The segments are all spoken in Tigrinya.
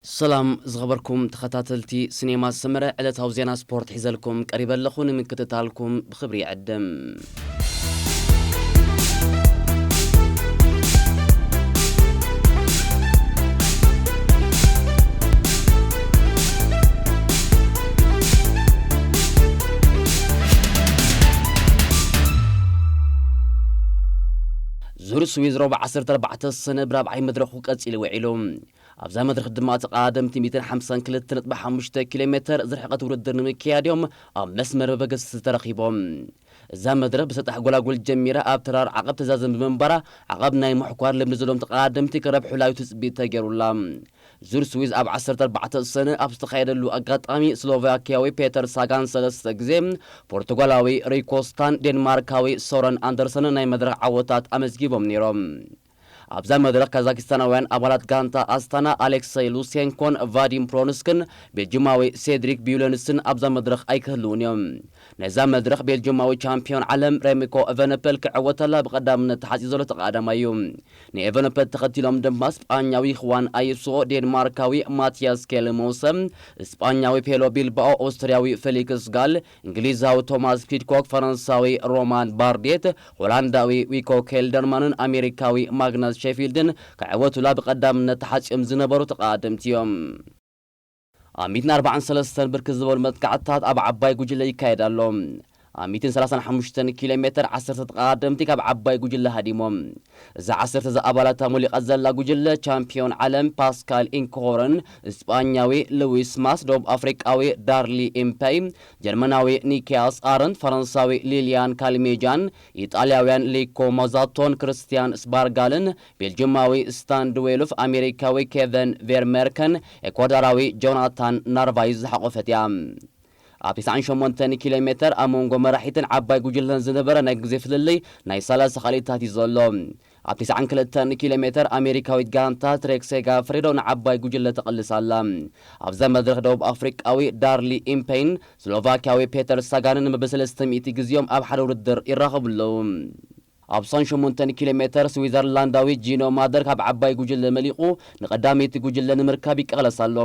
ሰላም ዝኸበርኩም ተኸታተልቲ ሲኔማ ሰመረ፣ ዕለታዊ ዜና ስፖርት ሒዘልኩም ቀሪበ ኣለኹ። ንምክትታልኩም ብኽብሪ ይዕድም። ዙር ስዊዝ ሮብ ዓሰርተ ኣርባዕተ ሰነ ብራብዓይ መድረኹ ቀጺሉ ውዒሉ። ኣብዛ መድረኽ ድማ ተቐዳደምቲ ሚእትን ሓምሳን ክልተ ነጥቢ ሓሙሽተ ኪሎ ሜተር ዝርሕቐት ውድድር ንምክያድ እዮም ኣብ መስመር በገስ ተረኺቦም። እዛ መድረኽ ብሰጣሕ ጎላጉል ጀሚራ ኣብ ተራር ዓቐብ ተዛዘም ብምንባራ ዓቐብ ናይ ምሕኳር ልምዲ ዘለዎም ተቐዳደምቲ ክረብሑላ እዩ ትጽቢት ተገይሩላ። ዙር ስዊዝ ኣብ ዓሰርተ ኣርባዕተ ሰነ ኣብ ዝተኻየደሉ ኣጋጣሚ ስሎቫኪያዊ ፔተር ሳጋን ሰለስተ ግዜ፣ ፖርቱጋላዊ ሪኮ ስታን፣ ዴንማርካዊ ሶረን ኣንደርሰን ናይ መድረኽ ዓወታት ኣመዝጊቦም ነይሮም። ኣብዛ መድረኽ ካዛኪስታናውያን ኣባላት ጋንታ ኣስታና ኣሌክሰይ ሉሴንኮን ቫዲም ፕሮንስክን ቤልጅማዊ ሴድሪክ ቢዩለንስን ኣብዛ መድረኽ ኣይክህልውን እዮም። ነዛ መድረኽ ቤልጅማዊ ቻምፒዮን ዓለም ሬሚኮ ቨነፐል ክዕወተላ ብቐዳምነት ተሓጺ ዘሎ ተቐዳዳማይ እዩ። ንኤቨነፐል ተኸቲሎም ድማ ስጳኛዊ ኹዋን ኣይሶ፣ ዴንማርካዊ ማቲያስ ኬልሞሰ፣ ስጳኛዊ ፔሎ ቢልባኦ፣ ኦስትርያዊ ፌሊክስ ጋል፣ እንግሊዛዊ ቶማስ ፒድኮክ፣ ፈረንሳዊ ሮማን ባርዴት፣ ሆላንዳዊ ዊኮ ኬልደርማንን ኣሜሪካዊ ማግነስ ሼፊልድን ክዕወቱላ ብቐዳምነት ተሓጺኦም ዝነበሩ ተቐዳደምቲ እዮም። ኣብ ሚእትን ኣርባዓን ሰለስተን ብርክት ዝበሉ መጥቃዕትታት ኣብ ዓባይ ጉጅለ ይካየድ ኣሎ። ኣብ ሚእትን ሰላሳን ሓሙሽተን ኪሎ ሜተር ዓሰርተ ተቐዳደምቲ ካብ ዓባይ ጉጅለ ሃዲሞም። እዛ ዓሰርተ ዝኣባላታ ሞሊቓ ዘላ ጉጅለ ቻምፒዮን ዓለም ፓስካል ኢንኮሆርን፣ እስጳኛዊ ሉዊስ ማስ፣ ደቡብ ኣፍሪቃዊ ዳርሊ ኢምፐይ፣ ጀርመናዊ ኒኪያስ ኣረንት፣ ፈረንሳዊ ሊልያን ካልሜጃን፣ ኢጣልያውያን ሊኮ ሞዛቶን ክርስቲያን ስባርጋልን፣ ቤልጅማዊ ስታን ድዌሉፍ፣ ኣሜሪካዊ ኬቨን ቬርሜርከን ኤኳዶራዊ ጆናታን ናርቫይዝ ዝሓቖፈት እያ። ኣብ ተስዓን ሸሞንተን ኪሎ ሜተር ኣብ መንጎ መራሒትን ዓባይ ጉጅለን ዝነበረ ናይ ግዜ ፍልልይ ናይ ሰላሳ ካልኢታት እዩ ዘሎ። ኣብ ተስዓን ክልተን ኪሎ ሜተር ኣሜሪካዊት ጋንታ ትሬክ ሴጋፍሬዶ ንዓባይ ጉጅለ ተቐልሳ ኣላ። ኣብዛ መድረኽ ደቡብ ኣፍሪቃዊ ዳርሊ ኢምፔይን ስሎቫኪያዊ ፔተር ሳጋንን በብሰለስተ ሚእቲ ግዜኦም ኣብ ሓደ ውድድር ይራኸቡ ኣለዉ። ኣብ ሰን ሸሞንተን ኪሎ ሜተር ስዊዘርላንዳዊ ጂኖ ማደር ካብ ዓባይ ጉጅለ መሊቑ ንቐዳመይቲ ጉጅለ ንምርካብ ይቃለስ ኣሎ።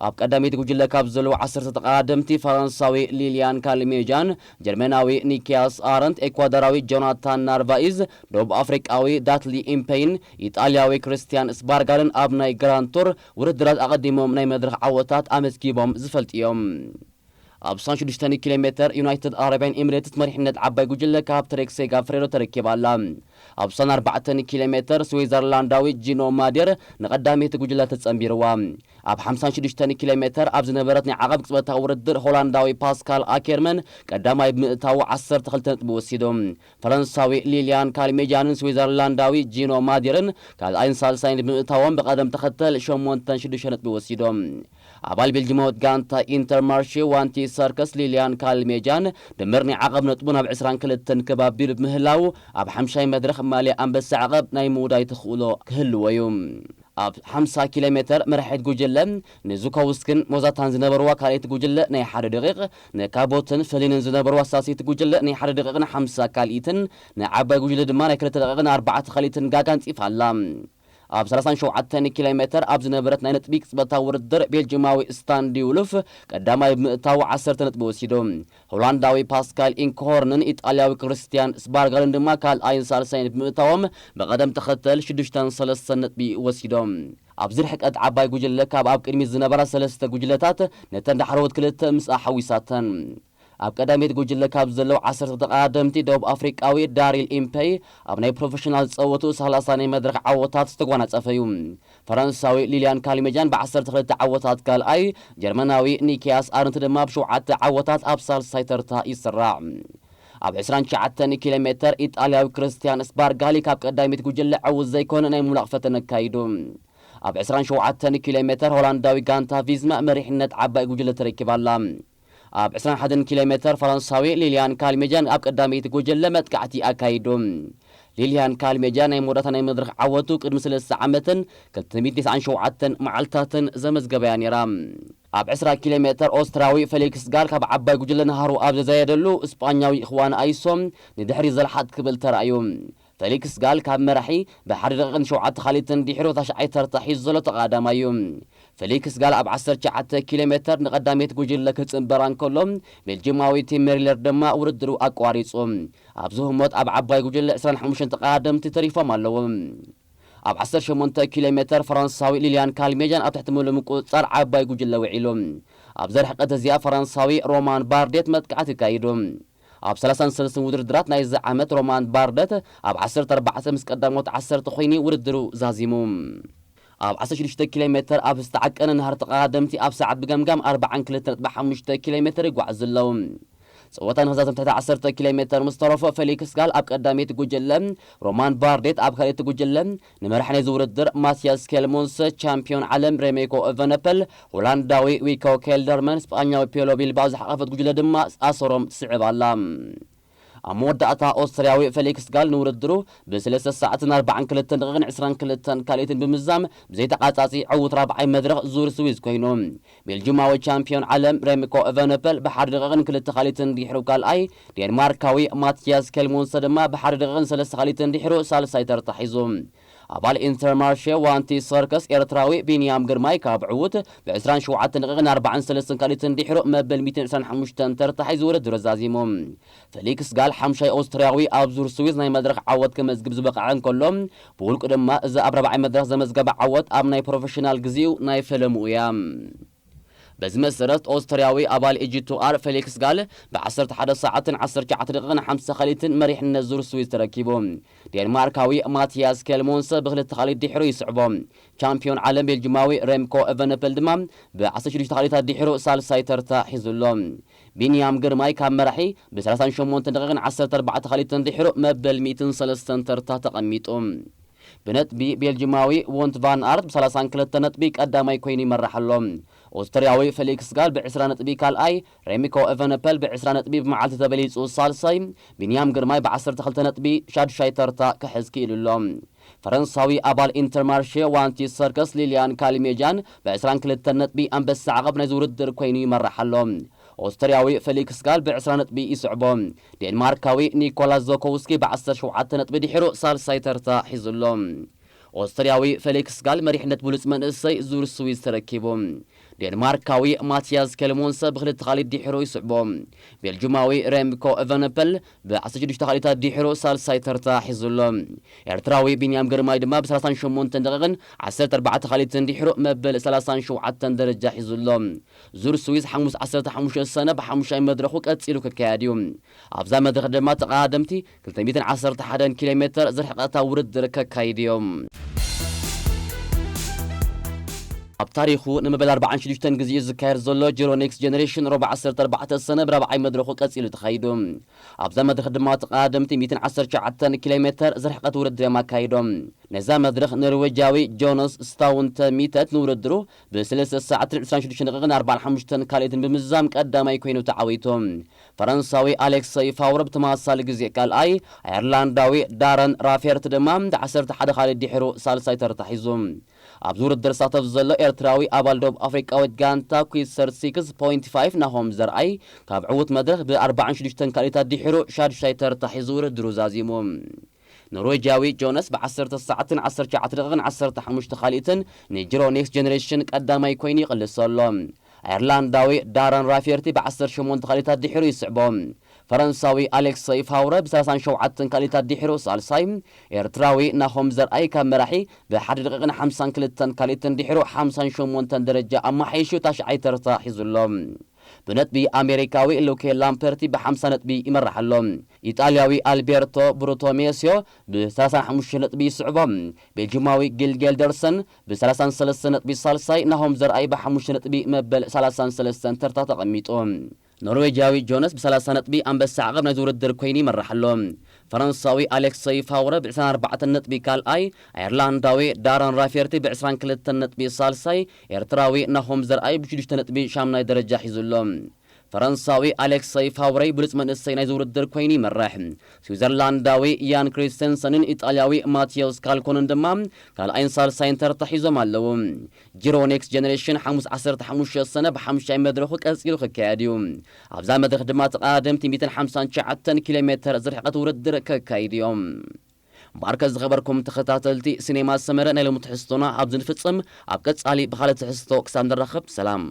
ኣብ ቀዳመይቲ ጉጅለ ካብ ዘለዉ ዓሰርተ ተቐዳደምቲ ፈረንሳዊ ሊልያን ካልሜጃን፣ ጀርመናዊ ኒኪያስ ኣረንት፣ ኤኳዶራዊ ጆናታን ናርቫይዝ፣ ደቡብ ኣፍሪቃዊ ዳትሊ ኢምፔይን ኢጣልያዊ ክርስቲያን ስባርጋልን ኣብ ናይ ግራንድ ቱር ውድድራት ኣቐዲሞም ናይ መድረኽ ዓወታት ኣመዝጊቦም ዝፈልጡ እዮም። ኣብ ሰን ሽዱሽተ ኪሎ ሜተር ዩናይትድ ኣረብያን ኤሚሬትስ መሪሕነት ዓባይ ጉጅለ ካብ ትሬክ ሴጋፍሬዶ ተረኪባ ኣላ። ኣብ ሰን ኣርባዕተ ኪሎ ሜተር ስዊዘርላንዳዊ ጂኖ ማዴር ንቐዳመይቲ ጉጅለ ተጸንቢርዋ። ኣብ ሓምሳን ሽዱሽተን ኪሎ ሜተር ኣብ ዝነበረት ናይ ዓቐብ ቅጽበታዊ ውድድር ሆላንዳዊ ፓስካል ኣኬርመን ቀዳማይ ብምእታዉ ዓሰርተ ክልተ ነጥቢ ወሲዱ። ፈረንሳዊ ሊልያን ካልሜጃንን ስዊዘርላንዳዊ ጂኖ ማዴርን ካልኣይን ሳልሳይን ብምእታዎም ብቐደም ተኸተል ሸሞንተን ሽዱሽተ ነጥቢ ወሲዶም። ኣባል ቤልጂማዊት ጋንታ ኢንተርማርሼ ዋንቲ ሰርከስ ሊልያን ካልሜጃን ድምር ናይ ዓቐብ ነጥቡ ናብ ዕስራን ክልተን ከባቢሉ ብምህላው ኣብ ሓምሻይ መድረኽ ማልያ ኣንበሳ ዓቐብ ናይ ምውዳይ ተኽእሎ ክህልዎ እዩ። ኣብ ሓምሳ ኪሎ ሜተር መራሒት ጉጅለ ንዙኮውስክን ሞዛታን ዝነበርዋ ካልኣይቲ ጉጅለ ናይ ሓደ ደቂቕ፣ ንካቦትን ፈሊንን ዝነበርዋ ሳልሰይቲ ጉጅለ ናይ ሓደ ደቂቕን ሓምሳ ካልኢትን፣ ንዓባይ ጉጅለ ድማ ናይ ክልተ ደቂቕን ኣርባዕተ ካልኢትን ጋጋ ኣንጺፋ ኣላ። ኣብ ሰላሳን ሸውዓተን ኪሎ ሜተር ኣብ ዝነበረት ናይ ነጥቢ ቅጽበታዊ ውድድር ቤልጂማዊ ስታን ዲውሉፍ ቀዳማይ ብምእታው ዓሰርተ ነጥቢ ወሲዱ። ሆላንዳዊ ፓስካል ኢንክሆርንን ኢጣልያዊ ክርስቲያን ስባርጋልን ድማ ካልኣይን ሳልሳይን ብምእታዎም ብቐደም ተኸተል ሽዱሽተን ሰለስተን ነጥቢ ወሲዶም። ኣብዚ ርሕቀት ዓባይ ጉጅለ ካብ ኣብ ቅድሚት ዝነበራ ሰለስተ ጉጅለታት ነተን ዳሕረዎት ክልተ ምስኣ ሓዊሳተን። ኣብ ቀዳመይቲ ጉጅለ ካብ ዘለዉ ዓሰርተ ተቐዳደምቲ ደቡብ ኣፍሪቃዊ ዳሪል ኢምፔይ ኣብ ናይ ፕሮፌሽናል ጸወቱ ሰላሳ ናይ መድረኽ ዓወታት ዝተጓናጸፈ እዩ። ፈረንሳዊ ሊልያን ካልሜጃን ብዓሰርተ ክልተ ዓወታት ካልኣይ፣ ጀርመናዊ ኒኪያስ ኣርንት ድማ ብሸውዓተ ዓወታት ኣብ ሳልሳይ ተርታ ይስራዕ። ኣብ ዕስራን ትሽዓተን ኪሎ ሜተር ኢጣልያዊ ክርስቲያን ስባርጋሊ ካብ ቀዳሚት ጉጅለ ዕዉት ዘይኮነ ናይ ምምላቕ ፈተነ ኣካይዱ። ኣብ ዕስራን ሸውዓተን ኪሎ ሜተር ሆላንዳዊ ጋንታ ቪዝማ መሪሕነት ዓባይ ጉጅለ ተረኪባ ኣላ። ኣብ ዕስራን ሓደን ኪሎ ሜተር ፈረንሳዊ ሊልያን ካልሜጃን ኣብ ቀዳመይቲ ጉጅለ መጥቃዕቲ ኣካይዱ። ሊልያን ካልሜጃ ናይ መወዳእታ ናይ መድረኽ ዓወቱ ቅድሚ ሰለስተ ዓመትን ክልተ ሚእትን ተስዓን ሸውዓተን መዓልታትን ዘመዝገበያ ነይራ። ኣብ ዕስራ ኪሎ ሜተር ኦስትራዊ ፌሊክስ ጋል ካብ ዓባይ ጉጅለ ንሃሩ ኣብ ዘዛየደሉ፣ እስጳኛዊ ኹዋን ኣይሶ ንድሕሪ ዘልሓጥ ክብል ተራእዩ። ፌሊክስ ጋል ካብ መራሒ ብሓደ ደቂቕን ሸውዓተ ካልኢትን ድሕሩ ታሽዓይ ተርታ ሒዙ ዘሎ ተቐዳዳማይ እዩ። ፌሊክስ ጋል ኣብ ዓሰርተ ትሽዓተ ኪሎ ሜተር ንቐዳመይቲ ጉጅለ ክጽንበራ እንከሎ፣ ቤልጅማዊ ቲም ሜሪለር ድማ ውድድሩ ኣቋሪጹ። ኣብዚ ህሞት ኣብ ዓባይ ጉጅለ ዕስራን ሓሙሽተን ተቐዳደምቲ ተሪፎም ኣለዉ። ኣብ ዓሰርተ ሸሞንተ ኪሎ ሜተር ፈረንሳዊ ሊልያን ካልሜጃን ኣብ ትሕቲ ምሉእ ምቁጽጻር ዓባይ ጉጅለ ውዒሉ። ኣብዚ ርሕቀት እዚኣ ፈረንሳዊ ሮማን ባርዴት መጥቃዕቲ ኣካይዱ። ኣብ ሰላሳን ሰለስተን ውድድራት ናይዚ ዓመት ሮማን ባርደት ኣብ ዓሰርተ ኣርባዕተ ምስ ቀዳሞት ዓሰርተ ኮይኑ ውድድሩ ዛዚሙ። ኣብ ዓሰርተ ሽዱሽተ ኪሎ ሜተር ኣብ ዝተዓቀነ ናህሪ ተቐዳደምቲ ኣብ ሰዓት ብገምጋም ኣርባዓን ክልተ ነጥቢ ሓሙሽተ ኪሎ ሜተር ይጓዓዙ ኣለዉ። ጸወታ ንኽዛዘም ትሕቲ ዓሰርተ ኪሎ ሜተር ምስ ተረፎ ፌሊክስ ጋል ኣብ ቀዳመይቲ ጉጅለ፣ ሮማን ባርዴት ኣብ ካልኣይቲ ጉጅለ፣ ንመራሕ ናይዚ ውድድር ማቲያስ ኬልሞንስ ቻምፒዮን ዓለም ሬሜኮ ኤቨነፐል፣ ሆላንዳዊ ዊኮ ኬልደርመን፣ ስጳኛዊ ፔሎ ቢልባኦ ዝሓቐፈት ጉጅለ ድማ ኣሰሮም ትስዕብ ኣላ። ኣብ መወዳእታ ኦስትርያዊ ፌሊክስ ጋል ንውድድሩ ብሰለስተ ሰዓትን ኣርባዓን ክልተን ደቂቕን ዕስራን ክልተን ካልኢትን ብምዛም ብዘይተቓጻጺ ዕዉት ራብዓይ መድረኽ ዙር ስዊዝ ኮይኑ። ቤልጅማዊ ቻምፒዮን ዓለም ሬምኮ ኤቨነፐል ብሓደ ደቂቕን ክልተ ካልኢትን ድሕሩ ካልኣይ፣ ዴንማርካዊ ማቲያስ ኬልሞንሰ ድማ ብሓደ ደቂቕን ሰለስተ ካልኢትን ድሕሩ ሳልሳይ ተርታ ሒዙ። ኣባል ኢንተርማርሼ ዋንቲ ሰርከስ ኤርትራዊ ቢንያም ግርማይ ካብ ዕዉት ብዕስራን ሸውዓተን ደቂቕን ኣርባዓን ሰለስተን ካልኢትን ድሕሩ መበል ሚእትን ዕስራን ሓሙሽተን ተርታ ሒዙ ውድድሩ ዛዚሙ። ፌሊክስ ጋል ሓምሻይ ኦስትርያዊ ኣብ ዙር ስዊዝ ናይ መድረኽ ዓወት ከመዝግብ ዝበቕዐ እንከሎ፣ ብውልቁ ድማ እዚ ኣብ ራብዓይ መድረኽ ዘመዝገበ ዓወት ኣብ ናይ ፕሮፌሽናል ግዜኡ ናይ ፈለምኡ እያ። በዚ መሰረት ኦስትርያዊ ኣባል ኤጂ ቱ ኣር ፌሊክስ ጋል ብ ዓሰርተ ሓደ ሰዓትን ዓሰርተ ትሽዓተ ደቂቕን ሓምሳ ካልኢትን መሪሕነት ዙር ስዊዝ ተረኪቡ። ዴንማርካዊ ማቲያስ ኬልሞንሰ ብክልተ ካልኢት ድሕሩ ይስዕቦ። ቻምፒዮን ዓለም ቤልጅማዊ ሬምኮ ኤቨነፐል ድማ ብ ዓሰርተ ሽዱሽተ ካልኢታት ድሕሩ ሳልሳይ ተርታ ሒዙ ኣሎ። ቢንያም ግርማይ ካብ መራሒ ብ ሰላሳን ሸሞንተን ደቂቕን ዓሰርተ ኣርባዕተ ካልኢትን ድሕሩ መበል ሚእትን ሰለስተን ተርታ ተቐሚጡ። ብነጥቢ ቤልጅማዊ ዎንት ቫን ኣርት ብ ሰላሳን ክልተ ነጥቢ ቀዳማይ ኮይኑ ይመርሕ ኣሎ። ኦስትርያዊ ፌሊክስ ጋል ብ ዕስራ ነጥቢ ካልኣይ፣ ሬሚኮ ኤቨነፐል ብ ዕስራ ነጥቢ ብመዓልቲ ተበሊጹ ሳልሳይ፣ ቢንያም ግርማይ ብ ዓሰርተ ክልተ ነጥቢ ሻድሻይ ተርታ ክሕዝ ክኢሉ ኣሎ። ፈረንሳዊ ኣባል ኢንተርማርሼ ዋንቲ ሰርከስ ሊልያን ካልሜጃን ብ ዕስራን ክልተን ነጥቢ ኣንበሳ ዓቐብ ናይዚ ውድድር ኮይኑ ይመርሕ ኣሎ። ኦስትርያዊ ፌሊክስ ጋል ብ ዕስራ ነጥቢ ይስዕቦ። ዴንማርካዊ ኒኮላስ ዞኮውስኪ ብ ዓሰርተ ሸውዓተ ነጥቢ ድሒሩ ሳልሳይ ተርታ ሒዙ ኣሎ። ኦስትርያዊ ፌሊክስ ጋል መሪሕነት ብሉጽ መንእሰይ ዙር ስዊዝ ተረኪቡ። ዴንማርካዊ ማቲያስ ኬልሞንሰ ብክልተ ካልኢት ድሒሩ ይስዕቦ። ቤልጁማዊ ሬምኮ ኤቨነፐል ብ ዓሰርተ ሽዱሽተ ካልኢታት ድሒሩ ሳልሳይ ተርታ ሒዙ ኣሎ። ኤርትራዊ ቢንያም ግርማይ ድማ ብ ሰላሳን ሸሞንተን ደቂቕን ዓሰርተ ኣርባዕተ ካልኢትን ድሒሩ መበል ሰላሳን ሸውዓተን ደረጃ ሒዙ ኣሎ። ዙር ስዊዝ ሓሙስ ዓሰርተ ሓሙሽተ ሰነ ብሓሙሻይ መድረኹ ቀጺሉ ክካየድ እዩ። ኣብዛ መድረኽ ድማ ተቐዳደምቲ ክልተ ሚእትን ዓሰርተ ሓደን ኪሎ ሜተር ዝርሕቐታ ውድድር ከካይዱ እዮም። ኣብ ታሪኹ ንመበል ኣርባዓን ሽዱሽተን ግዜኡ ዝካየድ ዘሎ ጂሮ ኔክስት ጀነሬሽን ሮባ ዓሰርተ ኣርባዕተ ሰነ ብራብዓይ መድረኹ ቀጺሉ ተኻይዱ። ኣብዛ መድረኽ ድማ ተቐዳደምቲ ሚእትን ዓሰርተ ትሽዓተን ኪሎ ሜተር ዝርሕቐት ውድድር እዮም ኣካይዶም። ነዛ መድረኽ ኖርዌጃዊ ጆኖስ ስታውንተ ሚተት ንውድድሩ ብሰለስተ ሰዓትን ዕስራን ሽዱሽተ ደቂቕን ኣርባዓን ሓሙሽተን ካልኢትን ብምዝዛም ቀዳማይ ኮይኑ ተዓዊቱ። ፈረንሳዊ ኣሌክሰይ ፋውረ ብተመሳሳሊ ግዜ ካልኣይ፣ ኣየርላንዳዊ ዳረን ራፌርት ድማ ዓሰርተ ሓደ ካልኢት ድሒሩ ሳልሳይ ተርታ ሒዙ። ኣብዚ ውድድር ዝሳተፍ ዘሎ ኤርትራዊ ኣባል ደቡብ ኣፍሪቃዊት ጋንታ ኩዊት ሰርቲ ሲክስ ፖይንት ፋይቭ ናሆም ዘርኣይ ካብ ዕዉት መድረኽ ብ ኣርባዓን ሽዱሽተን ካልኢታት ድሒሩ ሻዱሻይ ተርታ ሒዙ ውድድሩ ዛዚሙ። ኖርዌጃዊ ጆነስ ብ ዓሰርተ ሰዓትን ዓሰርተ ትሽዓተ ደቂቕን ዓሰርተ ሓሙሽተ ካልኢትን ንጂሮ ኔክስት ጀነሬሽን ቀዳማይ ኮይኑ ይቕልስ ኣሎ። ኣየርላንዳዊ ዳረን ራፌርቲ ብ ዓሰርተ ሸሞንተ ካልኢታት ድሒሩ ይስዕቦ። ፈረንሳዊ ኣሌክሰይ ፋውረ ብ ሰላሳን ሸውዓተን ካልኢታት ድሒሩ ሳልሳይ፣ ኤርትራዊ ናሆም ዘርኣይ ካብ መራሒ ብ ሓደ ደቂቕን ሓምሳን ክልተን ካልኢትን ድሒሩ ሓምሳን ሸሞንተን ደረጃ ኣማሓይሹ ታሽዓይ ተርታ ሒዙ ኣሎ። ብነጥቢ ኣሜሪካዊ ሉኬ ላምፐርቲ ብ ሓምሳ ነጥቢ ይመርሕ ኣሎ። ኢጣልያዊ ኣልቤርቶ ብሩቶሜስዮ ብ ሰላሳን ሓሙሽተ ነጥቢ ይስዕቦ። ቤልጂማዊ ጊል ጌልደርሰን ብ ሰላሳን ሰለስተ ነጥቢ ሳልሳይ፣ ናሆም ዘርኣይ ብ ሓሙሽተ ነጥቢ መበል ሰላሳን ሰለስተን ተርታ ተቐሚጡ። ኖርዌጃዊ ጆነስ ብ ሰላሳ ነጥቢ ኣንበሳ ዓቐብ ናይዚ ውድድር ኮይኑ ይመርሕ ኣሎ። ፈረንሳዊ ኣሌክሰይ ፋውረ ብ ዕስራን ኣርባዕተን ነጥቢ ካልኣይ፣ ኣየርላንዳዊ ዳረን ራፌርቲ ብ ዕስራን ክልተን ነጥቢ ሳልሳይ፣ ኤርትራዊ ናሆም ዘርኣይ ብ ሽዱሽተ ነጥቢ ሻምናይ ደረጃ ሒዙ ኣሎ። ፈረንሳዊ ኣሌክሰይ ፋውረይ ብሉጽ መንእሰይ ናይዚ ውድድር ኮይኑ ይመርሕ። ስዊዘርላንዳዊ ያን ክሪስተንሰንን ኢጣልያዊ ማቴዎስ ካልኮንን ድማ ካልኣይን ሳልሳይን ተርታ ሒዞም ኣለዉ። ጂሮ ኔክስት ጀነሬሽን ሓሙስ ዓሰርተ ሓሙሽተ ሰነ ብሓሙሻይ መድረኹ ቀጺሉ ክካየድ እዩ። ኣብዛ መድረኽ ድማ ተቐዳደምቲ ሚእትን ሓምሳን ትሽዓተን ኪሎ ሜተር ዝርሕቐት ውድድር ከካይዱ እዮም። ባርከ ዝኸበርኩም ተኸታተልቲ ሲኔማ ሰመረ፣ ናይ ሎሚ ትሕዝቶና ኣብዚ ንፍጽም። ኣብ ቀጻሊ ብኻልእ ትሕዝቶ ክሳብ ንራኸብ ሰላም።